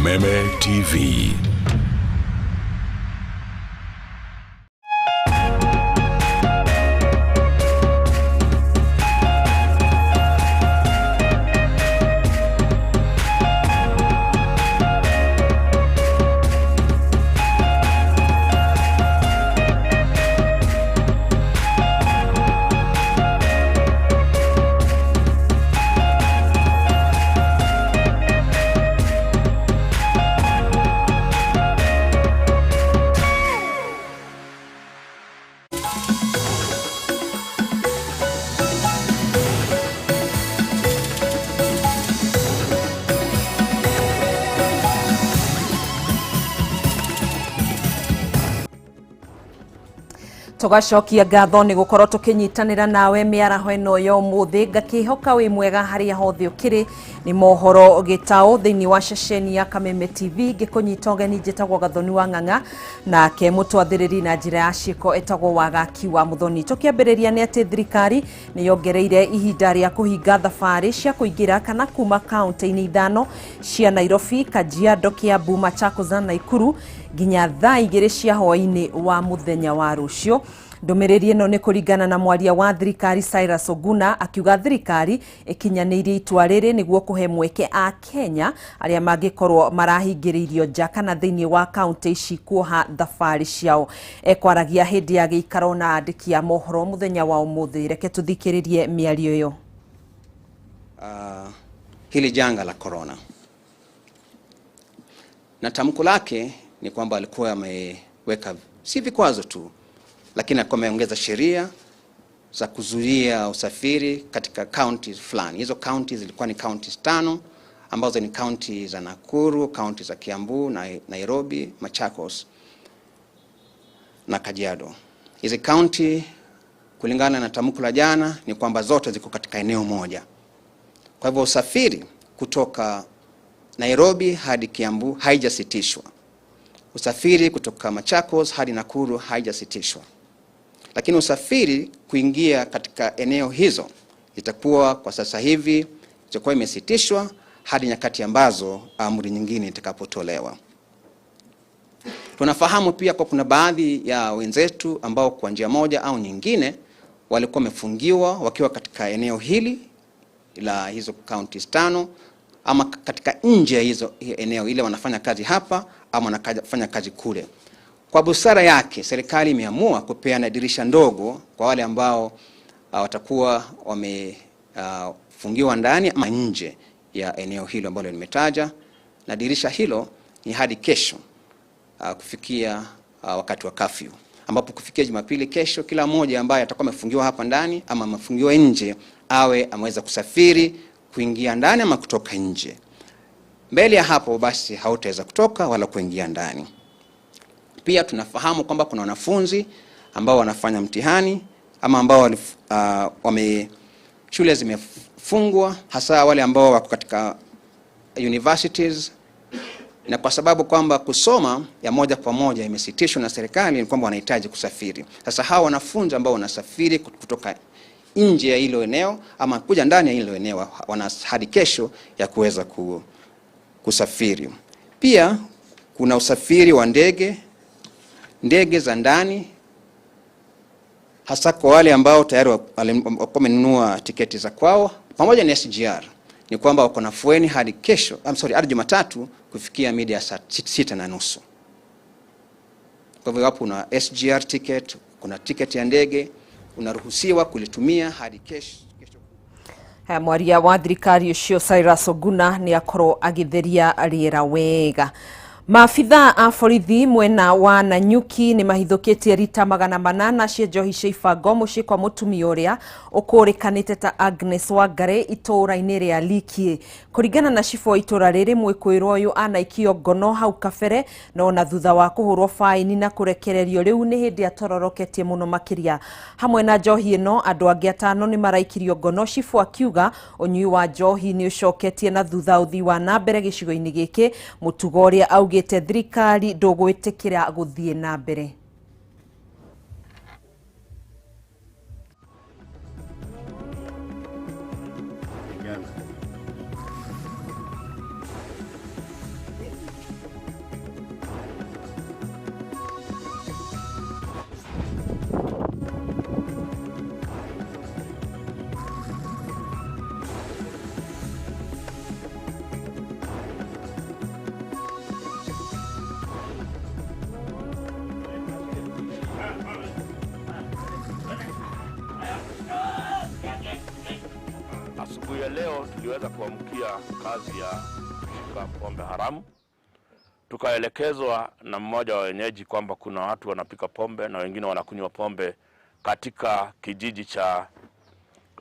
Kameme TV. Tugacokia ngatho nĩ gũkorwo tũkĩnyitanĩra nawe mĩaraho ĩno ya ũmũthĩ, ngakĩhoka wĩ mwega harĩa hothe ũkĩrĩ. Nĩ mohoro gĩtaũ thĩinĩ wa ceceni ya Kameme TV, ngĩkũnyita ũgeni njĩtagwo Gathoni wa Ng'ang'a, nake mũtwathĩrĩri na njĩra ya ciĩko etagwo Wagaki wa Mũthoni. Tũkĩambĩrĩria nĩ atĩ thirikari nĩ yongereire ihinda rĩa kũhinga thabarĩ cia kũingĩra kana kuma kaunti-inĩ 5 cia Nairobi, Kajiado, Kiambu, Machakos na Nakuru nginya thaa 2 cia hwaĩ-inĩ wa mũthenya wa rũciũ. Ndũmĩrĩri ĩno nĩ kũringana na mwaria wa thirikari Cyrus Oguna, akiuga thirikari ĩkinyanĩirie itua rĩrĩ nĩguo kũhe mweke a Kenya arĩa mangĩkorwo marahingĩrĩirio nja kana thĩinĩ wa kaunti ici kuoha thabarĩ ciao. Ekwaragia hĩndĩ ya gĩikaro na andĩki a mohoro mũthenya wa ũmũthĩ. Reke tũthikĩrĩrie mĩario ĩyo. Hili janga la corona, na tamko lake ni kwamba alikuwa ameweka si vikwazo tu, lakini alikuwa ameongeza sheria za kuzuia usafiri katika counties fulani. Hizo counties zilikuwa ni counties 5 ambazo ni county za Nakuru, county za Kiambu, Nairobi, Machakos na Kajiado. Hizi county kulingana na tamko la jana ni kwamba zote ziko katika eneo moja. Kwa hivyo usafiri kutoka Nairobi hadi Kiambu haijasitishwa. Usafiri kutoka Machakos hadi Nakuru haijasitishwa. Lakini usafiri kuingia katika eneo hizo itakuwa kwa sasa hivi itakuwa imesitishwa hadi nyakati ambazo amri nyingine itakapotolewa. Tunafahamu pia kwa kuna baadhi ya wenzetu ambao kwa njia moja au nyingine walikuwa wamefungiwa wakiwa katika eneo hili la hizo counties 5 ama katika nje ya hizo eneo ile, wanafanya kazi hapa ama wanafanya kazi kule. Kwa busara yake serikali imeamua kupeana dirisha ndogo kwa wale ambao watakuwa wamefungiwa ndani ama nje ya eneo hilo ambalo nimetaja, na dirisha hilo ni hadi kesho kufikia wakati wa curfew, ambapo kufikia Jumapili kesho kila mmoja ambaye atakuwa amefungiwa hapa ndani ama amefungiwa nje awe ameweza kusafiri kuingia ndani ama kutoka nje. Mbele ya hapo basi hautaweza kutoka wala kuingia ndani. Pia tunafahamu kwamba kuna wanafunzi ambao wanafanya mtihani ama ambao shule zimefungwa, hasa wale ambao wako katika universities, na kwa sababu kwamba kusoma ya moja kwa moja imesitishwa na serikali, ni kwamba wanahitaji kusafiri. Sasa hawa wanafunzi ambao wanasafiri kutoka nje ya hilo eneo ama kuja ndani ya hilo eneo wana hadi kesho ya kuweza kusafiri. Pia kuna usafiri wa ndege za ndani, hasa kwa wale ambao tayari wamenunua tiketi za kwao pamoja na SGR, ni kwamba wako na fueni hadi kesho, I'm sorry, hadi Jumatatu kufikia mida ya saa 6:30. Kwa hivyo hapo una SGR ticket, kuna tiketi ya ndege, unaruhusiwa kulitumia hadi kesho. Haya, mwaria wa thirikari ucio Cyrus Oguna ni akorwo agĩtheria rĩera wega. Maabitha a borithi mwena wa Nanyuki nĩ mahithũkĩtie rita 800 cia njohi cia ibango mũciĩ kwa mũtumia ũrĩa ũkũrĩkanĩte ta Agnes Wangari itũũra-inĩ rĩa Likie. Kũringana na cibũ wa itũũra rĩrĩ, mwĩkũĩrwo ũyũ anaikio ngono hau kabere, no na thutha wa kũhũrwo baini na kũrekererio rĩu nĩ hĩndĩ atororoketie mũno makĩria. Hamwe na njohi ĩno, andũ angĩ 5 nĩ maraikirio ngono, cibũ akiuga ũnyui wa njohi nĩ ũcoketie na thutha ũthii wa na mbere gĩcigo-inĩ gĩkĩ, mũtugo ũrĩa augĩte thirikari ndũgwĩtĩkĩra gũthiĩ na mbere. Tuliweza kuamkia kazi ya kushika pombe haramu. Tukaelekezwa na mmoja wa wenyeji kwamba kuna watu wanapika pombe na wengine wanakunywa pombe katika kijiji cha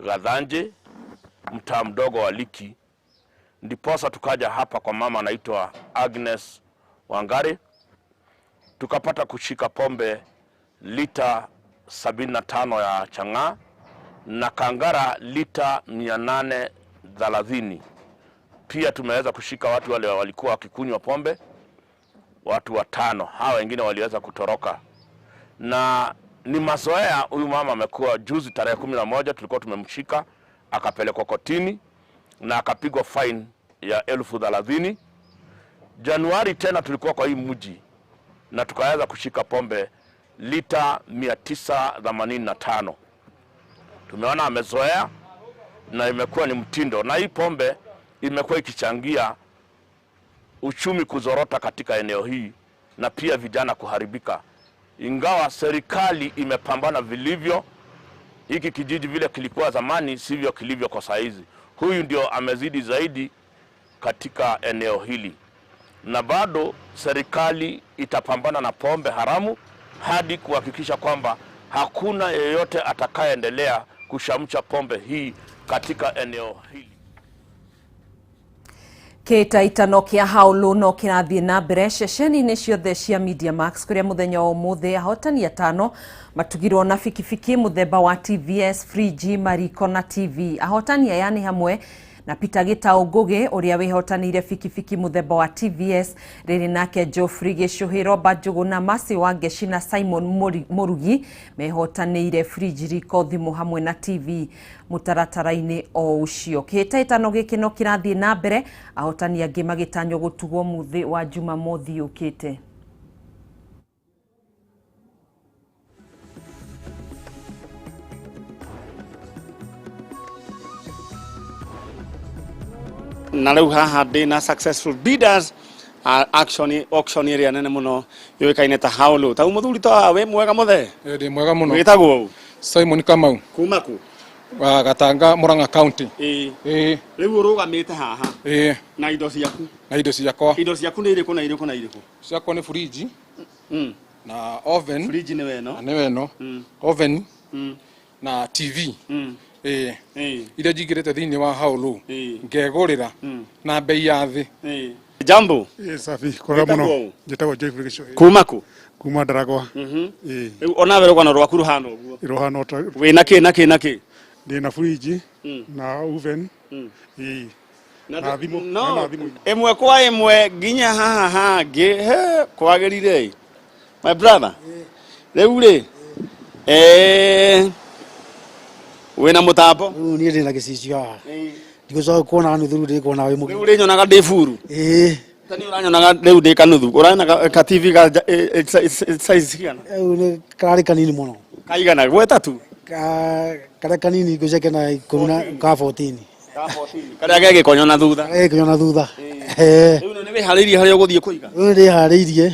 Gathanje, mtaa mdogo wa Liki. Ndiposa tukaja hapa kwa mama anaitwa Agnes Wangari, tukapata kushika pombe lita 75 ya chang'aa na kangara lita 830. Pia tumeweza kushika watu wale walikuwa wakikunywa pombe, watu watano. Hawa wengine waliweza kutoroka, na ni mazoea. Huyu mama amekuwa, juzi tarehe 11 tulikuwa tumemshika akapelekwa kotini na akapigwa fine ya 30,000. Januari tena tulikuwa kwa hii mji na tukaweza kushika pombe lita 985. Tumeona amezoea na imekuwa ni mtindo, na hii pombe imekuwa ikichangia uchumi kuzorota katika eneo hii na pia vijana kuharibika. Ingawa serikali imepambana vilivyo, hiki kijiji vile kilikuwa zamani sivyo kilivyo kwa saizi. Huyu ndio amezidi zaidi katika eneo hili, na bado serikali itapambana na pombe haramu hadi kuhakikisha kwamba hakuna yeyote atakayeendelea kushamcha pombe hii katika eneo hili. Kĩhĩtahĩtano kĩa haũlũ no kĩrathiĩ na mbere ceceni-inĩ ciothe cia Media Max, kũrĩa mũthenya wa ũmũthĩ ahotani atano matugirwo na bikibiki mũthemba wa TVS, friji, mariko na TV. Ahotani aya nĩ hamwe na Peter Gitau Ngugi ũrĩa wĩhotanĩire bikibiki mũthemba wa TVS, rĩrĩ nake Geoffrey Gĩcũhĩ, Robert Njũgũna, Mercy Wangechi na Simon Mũrugi mehotanĩire friji, riko, thimũ hamwe na TV mũtaratara-inĩ o ũcio. Kĩhĩtahĩtano gĩkĩ no kĩrathiĩ na mbere, ahotani angĩ magĩtanywo gũtugwo mũthĩ wa Jumamothi yũkĩte. Na rĩu haha ndĩ na successful bidders action auction ĩrĩa nene mũno yũĩkaine ta Haulu. Tau mũthuri ta wĩ mwega mũthe? Ndĩ mwega mũno. Wĩtagwo ũ? Simon Kamau. Kuma kũ? Wa Gatanga, Murang'a County. Ĩĩ. Ĩĩ. Rĩu ũrũgamĩte haha Ĩĩ. na indo ciaku? Na indo ciakwa. Indo ciaku nĩ irĩkũ na irĩkũ na irĩkũ? Ciakwa nĩ fridge na oven. Fridge nĩwe ĩno? Nĩwe ĩno. Oven na TV. Ĩĩ. Iria njingĩrĩte thĩinĩ wa Haulu ngegũrĩra na bei ya thĩ. Jambo. Ĩĩ, safi kora mũno. Njĩtagwo Geoffrey Gĩcũhĩ. Kuma kũ? Kuma Ndaragwa. Ĩĩ. Rĩu onawe rũgano rwaku rũhana ũguo? Rũhana ota. Wĩna kĩ na kĩ na kĩ? Ndĩna fridge na oven. Ĩĩ. Na thimũ. No, na thimũ. Ĩmwe kwa ĩmwe nginya haha hangĩ he kwagĩrire. My brother. Rĩu rĩ wĩna mũtambo? Rĩu niĩ ndĩna gĩcicio haha. Ndigũcoka kuona nuthu, rĩu ndĩkuona wĩ mũgima. Rĩu ũrĩnyonaga ndĩ buru? Ĩĩ. Ta nĩ ũranyonaga rĩu ndĩ kanuthu. Ũrona ka TV ka size cigana? Rĩu nĩ kararĩ kanini mũno. Kaigana gweta tu? Karĩa kanini ngũceke na ikũmi na ka 14. Ka 14. Karĩa ge gĩkonyo na thutha. Karĩa ge gĩkonyo na thutha. Ĩĩ. Rĩu nĩ wĩharĩirie harĩa ũgũthiĩ kũiga? Rĩu nĩ ndĩharĩirie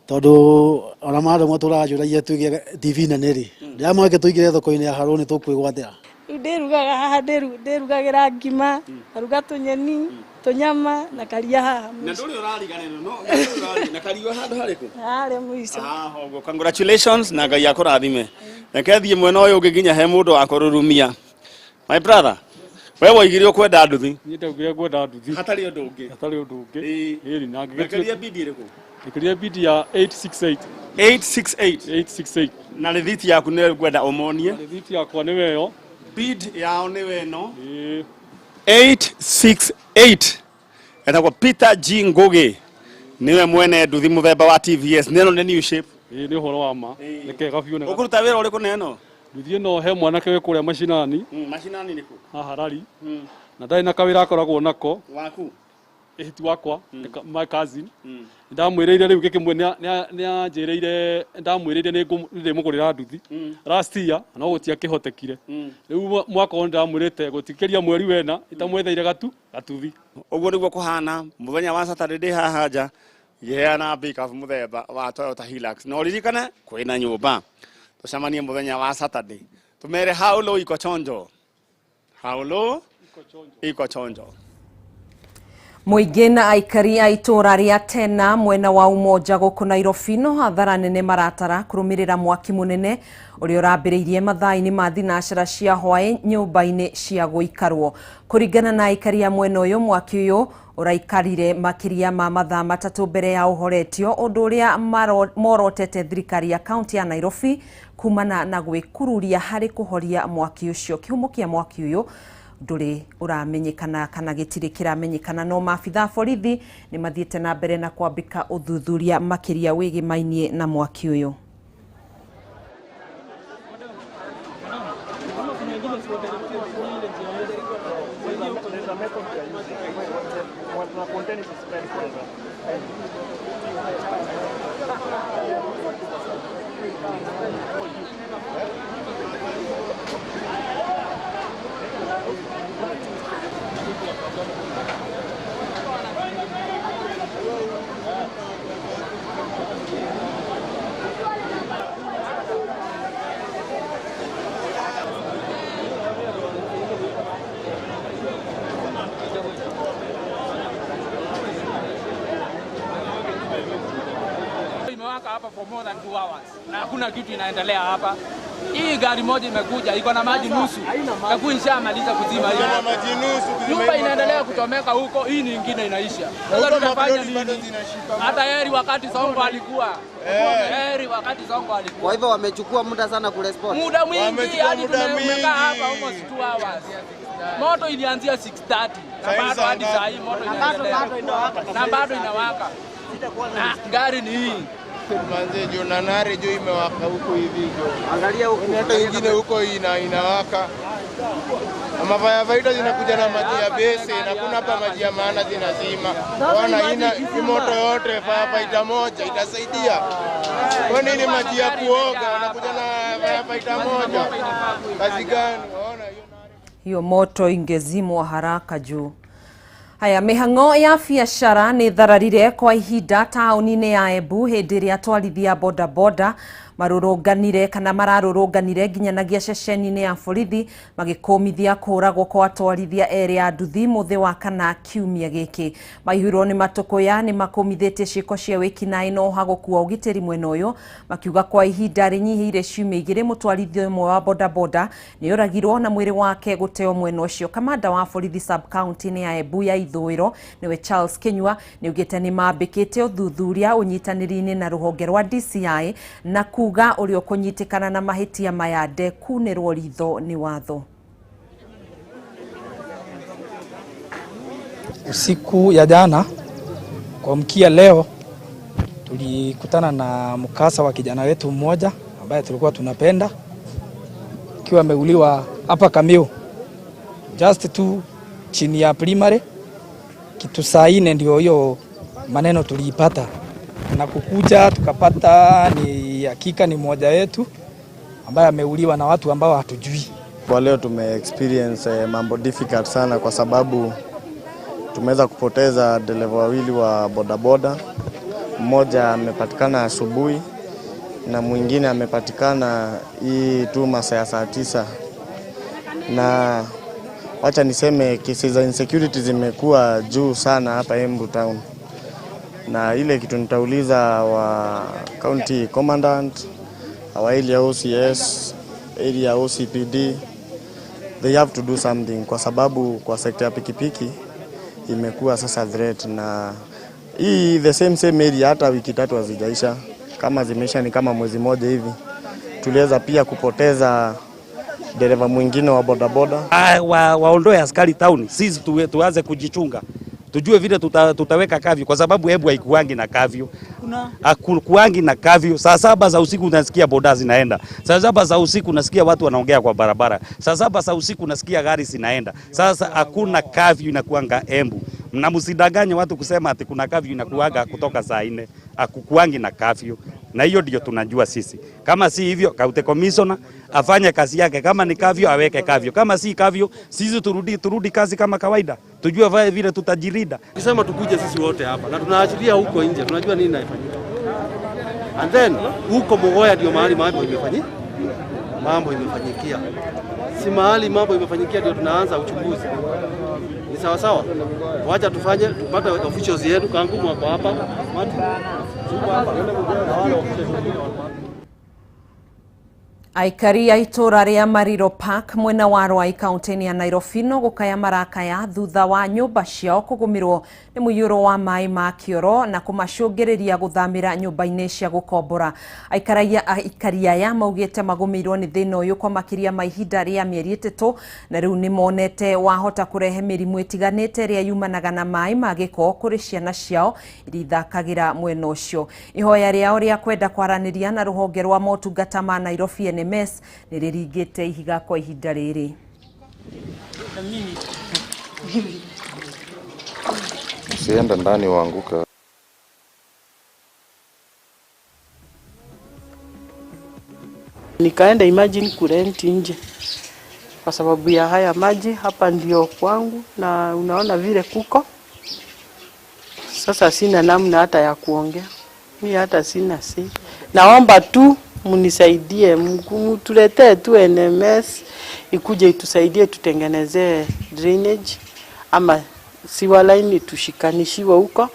tondũ ona madam tũranjũragia tũige TV nene rĩ, ndĩramweke tũingĩre thoko-inĩ ya Harũ nĩ tũkwĩgwatĩra. Rĩu ndĩrugaga haha, ndĩrugagĩra ngima, ngaruga tũnyeni, tũnyama na karia haha Na mũico. ndũrĩ ũrariganĩrwo, no na karia handũ harĩkũ? Harĩa mũico. Ah, ũguo. Congratulations na Ngai akũrathime. Reke thiĩ mwena ũyũ ũngĩ nginya he mũndũ wa kũrurumia. My brother, we woigire ũkwenda nduthi? Niĩ ndaugire ngwenda nduthi. Hatarĩ ũndũ ũngĩ. Hatarĩ ũndũ ũngĩ. Ĩĩ, na ngĩgĩtua- Wekĩrire bidi ĩrĩkũ? Ngĩkĩrire bidi ya 868. 868. 868. Na rĩthiti yaku nĩ ngwenda ũmonie. Rĩthiti yakwa nĩwe ĩyo. Bid yao nĩwe ĩno. Ĩĩ. 868. Etagwo Peter G Ngugi. Niwe mwene nduthi mũthemba wa TVS. Nĩ ĩno nĩ new shape. Ĩĩ, nĩ ũhoro wa ma. Nĩ kega biũ nĩ Ũkũruta wĩra ũrĩkũ na ĩno? Nduthi ĩno he mwanake wĩ kũrĩa macinani. Macinani nĩ kũ? Haha Rari. Na ndarĩ na kawĩra akoragwo nako. Waku? Ĩhiti wakwa, my cousin. Ndamwĩrĩire rĩu gĩkĩmwe nĩ anjĩrĩire, ndamwĩrĩire nĩ ndĩmũgũrĩra nduthi. Last year no gũtiakĩhotekire. Rĩu mwaka ũyũ ndamwĩrĩte gũtikĩria mweri wena itamwetheire gatuthi. Ũguo nĩguo kũhana mũthenya wa Saturday ndĩ haha nja ngĩheana pickup mũthemba wa Toyota Hilux. Na ũririkane kwĩna nyũmba. Tũcemanie mũthenya wa Saturday. Tũmere Haulu iko chonjo. Haulu Iko chonjo. Mũingĩ na aikari a itũũra rĩa Tena mwena wa Umoja gũkũ Nairobi no hathara nene maratara kũrũmĩrĩra mwaki mũnene ũrĩa ũrambĩrĩirie mathaa-inĩ ma thinacara cia hwaĩ nyũmba-inĩ cia gũikarwo. Kũringana na aikari a mwena ũyũ, mwaki ũyũ ũraikarire makĩria ma mathaa 3 mbere ya ũhoretio, ũndũ ũrĩa morotete thirikari ya kaunti ya Nairobi kumana na gwĩkururia harĩ kũhoria mwaki ũcio. Kĩhumo kĩa mwaki ũyũ ndũrĩ ũramenyekana kana gĩtirĩ kĩramenyekana, no maabitha a borithi nĩ mathiĩte na mbere na kwambĩka ũthuthuria makĩria wĩgĩmainie na mwaki ũyũ. Imewaka hapa for more than 2 hours na hakuna kitu inaendelea hapa. Hii gari moja imekuja iko na maji nusu, na ishamaliza kuzima hiyo. Nyumba inaendelea kuchomeka huko, hii nyingine inaisha. Sasa tunafanya nini? Hata heri wakati Songo alikuwa. Heri wakati Songo alikuwa. Kwa hivyo wamechukua muda sana kurespond. Muda mwingi, hadi tumekaa hapa almost 2 hours. Moto ilianzia 6:30 na bado hadi saa hii moto inaendelea. Na bado inawaka. Na gari ni hii. Manze jo na nare jo imewaka huko hivi jo. Angalia huko. Hata ingine huko inawaka. Na firefighter zinakuja na maji ya bese na kuna hapa maji ya maana zinazima. Wana ina moto yote firefighter moja itasaidia. Kwa nini maji ya kuoga wanakuja na firefighter moja? Kazi gani? Ona hiyo moto ingezimwa haraka juu. Haya, mĩhang'o ya biacara nĩ thararire kwa ihinda taũni-inĩ ya Embu hĩndĩ ĩrĩa atwarithia bodaboda marũrũnganire kana mararũrũnganire nginyanagia ceceni-inĩ ya borithi magĩkũmithia kũũragwo kwa atwarithia erĩ a nduthi mũthĩ wa kana kiumia gĩkĩ. Maihũirwo nĩ matũkũya nĩ makũmithĩtie ciĩko cia wĩkinaĩ na ũhagũku wa ũgitĩri mwena ũyũ, makiuga kwa ihinda rĩnyihĩire ciumia 2 mũtwarithia ũmwe wa bodaboda nĩ oragirwo na mwĩrĩ wake gũteo mwena ũcio. Kamanda wa borithi sub county-inĩ ya Embu ya Ithũĩro nĩwe Charles Kinyua nĩaugĩte nĩ mambĩkĩte ũthuthuria ũnyitanĩri-inĩ na rũhonge rwa DCI na kuga ũrĩa ũkũnyitĩkana na mahĩtia maya ndekunĩrwo ritho nĩ watho. Usiku ya jana kuamkia leo tulikutana na mkasa wa kijana wetu mmoja ambaye tulikuwa tunapenda, akiwa ameuliwa hapa Kamiu just tu chini ya primary kitu saa 4 ndio hiyo maneno tuliipata, na kukuja tukapata ni hakika ni mmoja wetu ambaye ameuliwa na watu ambao hatujui. Kwa leo tume experience mambo difficult sana kwa sababu tumeweza kupoteza dereva wawili wa bodaboda. Mmoja amepatikana asubuhi na mwingine amepatikana hii tu masaa ya saa 9. Na wacha niseme kesi za insecurity zimekuwa juu sana hapa Embu town. Na ile kitu nitauliza wa county commandant, our area OCS, area OCPD, they have to do something kwa sababu kwa sekta ya pikipiki imekuwa sasa threat, na hii the same area hata wiki 3 hazijaisha, kama zimeisha ni kama mwezi mmoja hivi. Tuliweza pia kupoteza dereva mwingine wa bodaboda. Waondoe askari town, sisi tuanze kujichunga. Tujue vile tutaweka kavyo kwa sababu Embu haikuangi na kavyo. Hakuangi na kavyo. Saa 7 za usiku unasikia boda zinaenda. Saa 7 za usiku unasikia watu wanaongea kwa barabara. Saa 7 za usiku unasikia gari zinaenda. Sasa hakuna kavyo inakuanga Embu. Na msidanganye watu kusema ati kuna kavyo inakuanga kutoka saa 4. Hakukuangi na kavyo. Na hiyo ndio tunajua sisi. Kama si hivyo, county commissioner afanye kazi yake. Kama ni kavyo aweke kavyo. Kama si kavyo, sisi turudi kazi kama kawaida. Tujue vile tutajirida. Ukisema tukuje sisi wote hapa na tunaachilia huko nje, tunajua nini inafanyika. And then huko Mugoya ndio mahali mambo imefanyikia. Si mahali mambo imefanyikia ndio tunaanza uchunguzi. Ni sawa sawa. Wacha tufanye tupate officials yetu kangu wako hapa. Martin. Yuko hapa. Na wale officials wengine wako hapa. Aikari a itũra rĩa Mariro Park mwena wa Ruai kaunti-inĩ ya Nairobi no gũkaya marakaya thutha wa nyũmba ciao kũgũmĩrwo nĩ mũiyũro wa maĩ ma kĩoro na kũmacũngĩrĩria gũthamĩra nyũmba-inĩ cia gũkombora. Aikari aya maugĩte magũmĩirwo nĩ thĩna ũyũ kwa makĩria ma ihinda rĩa mĩeri 3 na rĩu nĩmonete wahota kũrehe mĩrimũ ĩtiganĩte ĩrĩa yumanaga na maĩ ma gĩko kũrĩ ciana ciao iria ithakagĩra mwena ũcio. Ihoya rĩao rĩa kwenda kwaranĩria na rũhonge rwa motungata ma Nairobi NMS nĩ rĩringĩte ihiga kwa ihinda rĩrĩ. Usiende ndani uanguke. Nikaenda imagine kurenti nje kwa sababu ya haya maji. Hapa ndio kwangu na unaona vile kuko sasa. Sina namna hata ya kuongea mi, hata sina si. Naomba tu munisaidie, mtuletee tu NMS ikuje itusaidie, tutengenezee drainage ama sewer line tushikanishiwe huko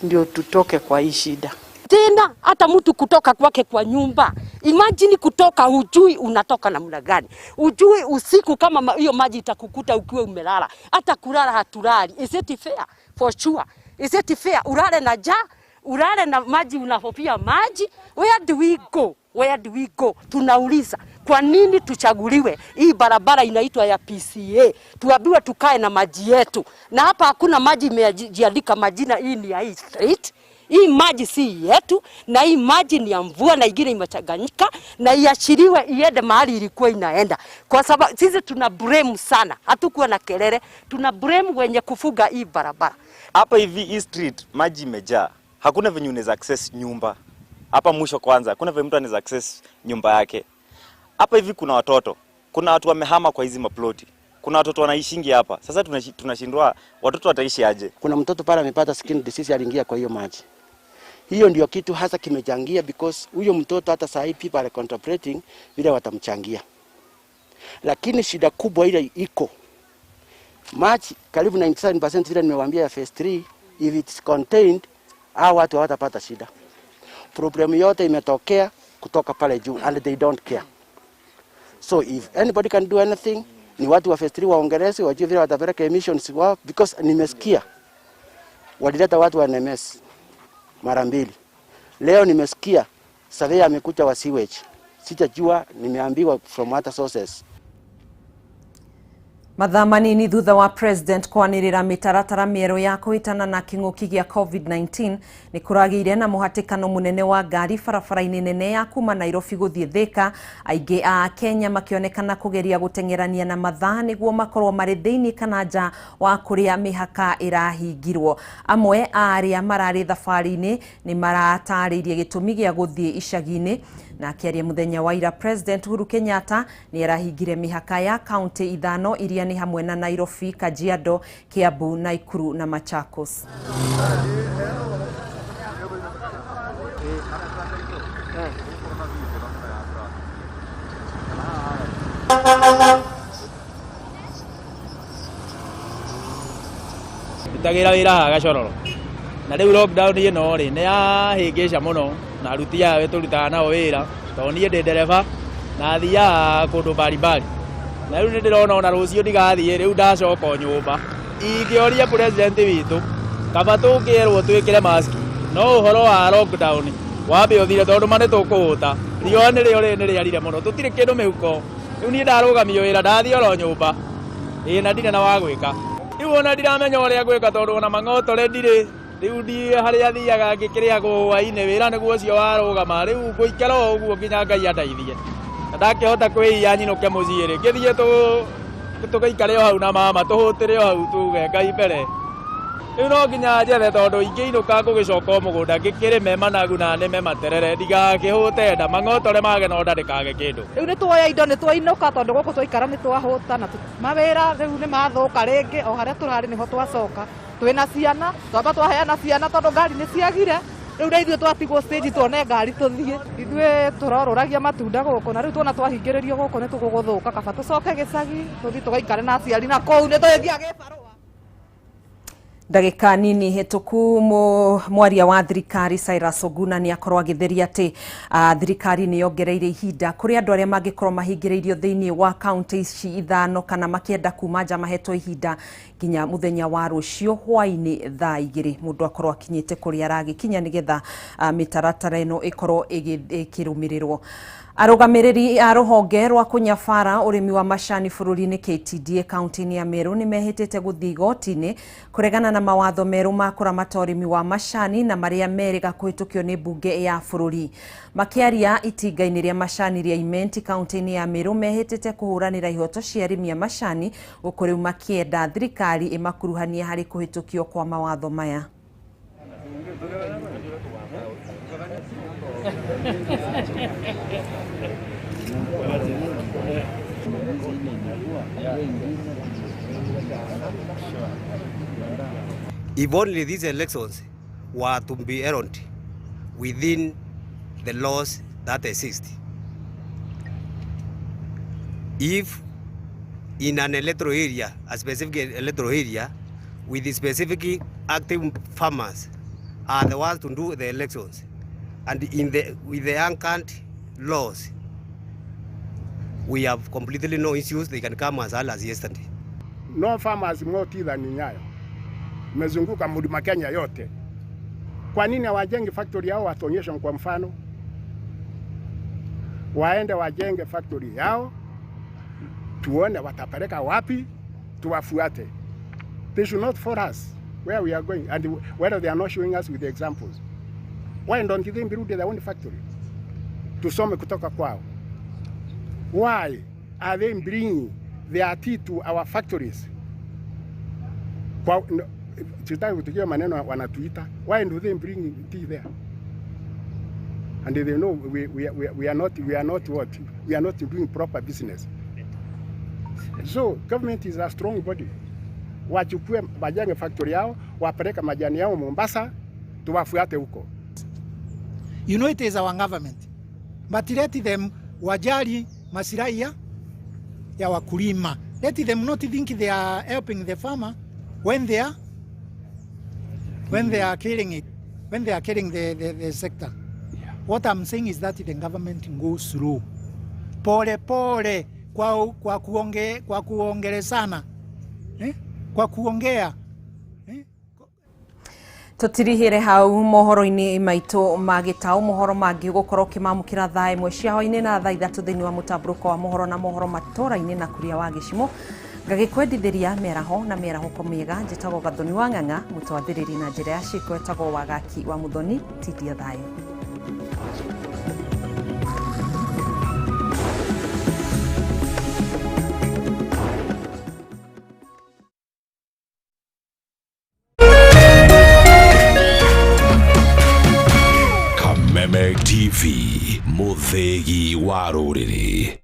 ndio tutoke kwa hii shida. Tena hata mtu kutoka kwake kwa nyumba, imagine kutoka, hujui unatoka namna gani, hujui usiku kama hiyo maji itakukuta ukiwa umelala. Hata kulala hatulali. Is it fair? For sure. Is it fair? Ulale na njaa, ulale na maji, unahofia maji. Where do we go? Where do we go? Tunauliza, kwa nini tuchaguliwe? Hii barabara inaitwa ya PCA. Tuambiwe tukae na maji yetu. Na hapa hakuna maji imejiandika majina, hii ni ya hii street. Hii maji si yetu, na hii maji ni ya mvua na ingine imechanganyika, na iachiliwe iende mahali ilikuwa inaenda. Kwa sababu sisi tuna blame sana, hatukuwa na kelele, tuna blame wenye kufuga hii barabara. Hapa hivi hii street maji imejaa. Hakuna venye unaweza access nyumba. Hapa mwisho kwanza, hakuna venye mtu anaweza access nyumba yake. Hapa hivi kuna watoto, kuna watu wamehama kwa hizi maploti. Kuna watoto wanaishingi hapa. Sasa tunashindwa watoto wataishi aje? Kuna mtoto pale amepata skin disease, aliingia kwa hiyo maji. Hiyo ndio kitu hasa kimechangia, because huyo mtoto hata saa hii people are contemplating vile watamchangia. Lakini shida kubwa ile iko maji karibu 97% vile nimewaambia ya phase 3, if it's contained, hao watu hawatapata shida. Problem yote imetokea kutoka pale juu and they don't care. So if anybody can do anything, ni watu wa phase 3 waongeleze, wajue vile watapeleka emissions wao, because nimesikia walileta watu wa NMS mara mbili. Leo nimesikia surveyor amekuja wa sewage. Sitajua, nimeambiwa from other sources. Mathaa manini thutha wa president kwanĩrĩra mĩtaratara mĩerũ ya kũhĩtana na kĩng'ũki gĩa COVID-19 nĩ kũragĩire na mũhatĩkano mũnene wa ngari barabara-inĩ nene ya kuma Nairobi gũthiĩ Thika, aingĩ a Kenya makĩonekana kũgeria gũteng'erania na mathaa nĩguo makorwo marĩ thĩinĩ kana nja wa kũrĩa mĩhaka ĩrahingirwo. Amwe a arĩa mararĩ thabarĩ-inĩ nĩ maratarĩirie gĩtũmi gĩa gũthiĩ icagi-inĩ. Na akĩaria mũthenya wa ira, President Uhuru Kenyatta nĩ arahingire mĩhaka ya kaunti 5 iria nĩ hamwe na Nairobi, Kajiado, Kiambu, Nakuru na Machakos. Ndutagĩra wĩra haha Gacororo na rĩu lockdown ĩno rĩ nĩ yahĩngĩca mũno na aruti aya tũrutaga nao wĩra tondũ niĩ ndĩ ndereba na thiaga kũndũ mbalimbali na rĩu nĩ ndĩrona ona rũciũ ndigathiĩ rĩu ndacoka o nyũmba. Ingĩoria president witũ kaba tũngĩerwo twĩkĩre maski no ũhoro wa lockdown wambe ũthire tondũ ma nĩ tũkũhũta riũa nĩrĩo rĩrĩ nĩ rĩarire mũno tũtirĩ kĩndũ mĩhuko rĩu niĩ ndarũgamio wĩra ndathiĩ oro nyũmba ĩĩ na ndirĩ na wa gwĩka rĩu ona ndiramenya ũrĩa ngwĩka tondũ ona mang'otore ndirĩ rĩu ndi harĩa thiaga ngĩkĩrĩagwo hwainĩ wĩra nĩguo ũcio warũgama rĩu ngũikara o ũguo nginya Ngai andeithie na ndakĩhota kwĩiya nyinũke mũciĩ rĩ ngĩthiĩ tũgĩikare o hau na mama tũhũtĩre o hau tuge Ngai mbere rĩu no nginya njethe tondũ ingĩinũka ngũgĩcoka o mũgũnda ngĩkĩrĩme managu na nĩme materere ndigakĩhũte nda mang'otore mage no nda ndĩkage kĩndũ. Rĩu nĩ tuoya indo nĩ twainũka tondũ gũkũ twaikara nĩ twahũta na mawĩra rĩu nĩ mathũka rĩngĩ o harĩa tũrarĩ nĩho twacoka twĩna ciana twamba twaheana ciana tondũ ngari nĩ ciagire Rĩu na ithuĩ twatigwo stage tuone ngari tũthiĩ. Ithuĩ tũrorũragia matunda gũkũ na rĩu tuona twahingĩrĩrio gũkũ nĩ tũgũgũthũka, kaba tũcoke gĩcagi tũthiĩ tũgaikare na aciari na kũu nĩ tũgĩthiaga gĩbarũa. Ndagĩka nini hĩtũku mwaria wa thirikari Cyrus Oguna nĩ akorwo agĩtheria atĩ thirikari nĩ yongereire ihinda kũrĩ andũ arĩa mangĩkorwo mahingĩrĩirio thĩinĩ wa kaunti ici ithano kana makĩenda kuma nja mahetwo ihinda nginya mũthenya wa rũciũ hwaĩ-inĩ thaa 2 mũndũ akorwo akinyĩte kũrĩa aragĩkinya nĩgetha mĩtaratara ĩno ĩkorwo ĩkĩrũmĩrĩrwo. Arũgamĩrĩri a rũhonge rwa kũnyabara ũrĩmi wa macani bũrũri-inĩ KTDA kaunti-inĩ ya Meru nĩ mehĩtĩte gũthiĩ igoti-inĩ kũregana na mawatho merũ ma kũramata ũrĩmi wa macani na marĩa merĩga kũhĩtũkio nĩ mbunge ya bũrũri. Makĩaria itinga-inĩ rĩa macani rĩa Imenti kaunti-inĩ ya Meru mehĩtĩte kũhũranĩra ihoto cia arĩmi a macani gũkũ rĩu makĩenda thirikari ĩmakuruhanie harĩ kũhĩtũkio kwa mawatho maya. If only these elections were to be held within the laws that exist. If in an electoral area, a specific electoral area, with the specific active farmers are the ones to do the elections, and with the current laws, we have completely no issues. They can come as early as yesterday. No farmers more tea than Nyayo. Mezunguka Mlima Kenya yote. Kwa nini hawajenge factory yao watuonyeshe kwa mfano? Waende wajenge factory yao, tuone watapeleka wapi, tuwafuate. They should not follow us where we are going and whether they are not showing us with the examples. Why don't they build their own factory? Tusome kutoka kwao. Why are they bringing their tea to our factories? Kwa, no, sitaki kutukia maneno wanatuita. Why do they bring tea there? And they know we are not what? We are not doing proper business. So government is a strong body. Wachukue wajenge factory yao, wapeleke majani yao Mombasa, tuwafuate huko. You know it is our government. But let them wajali masilahi ya wakulima. Let them not think they are helping the farmer when they are killing it, when they are killing the sector. Yeah. What I'm saying is that the government goes slow. Pole pole kwa kuongelezana. Kwa kuongea. Tutirihire hau mohoro-inĩ maitũ ma gĩtaũ mohoro mangĩ ũgũkorwo ũkĩmamũkĩra thaa 1 cia hwaĩ-inĩ na thaa 3 thĩinĩ wa mũtambũrũko wa mohoro na mohoro matũra-inĩ na kuria wa gĩcimo. Ngagĩkwendithĩria mĩaraho na mĩarahũko mĩega. Njĩtagwo Gathoni wa Ng'ang'a, mũtwathĩrĩri na njĩra ya ciĩko etagwo Wagaki wa Mũthoni. Tindia thayũ. Kameme TV, mũthĩgi wa rũrĩrĩ.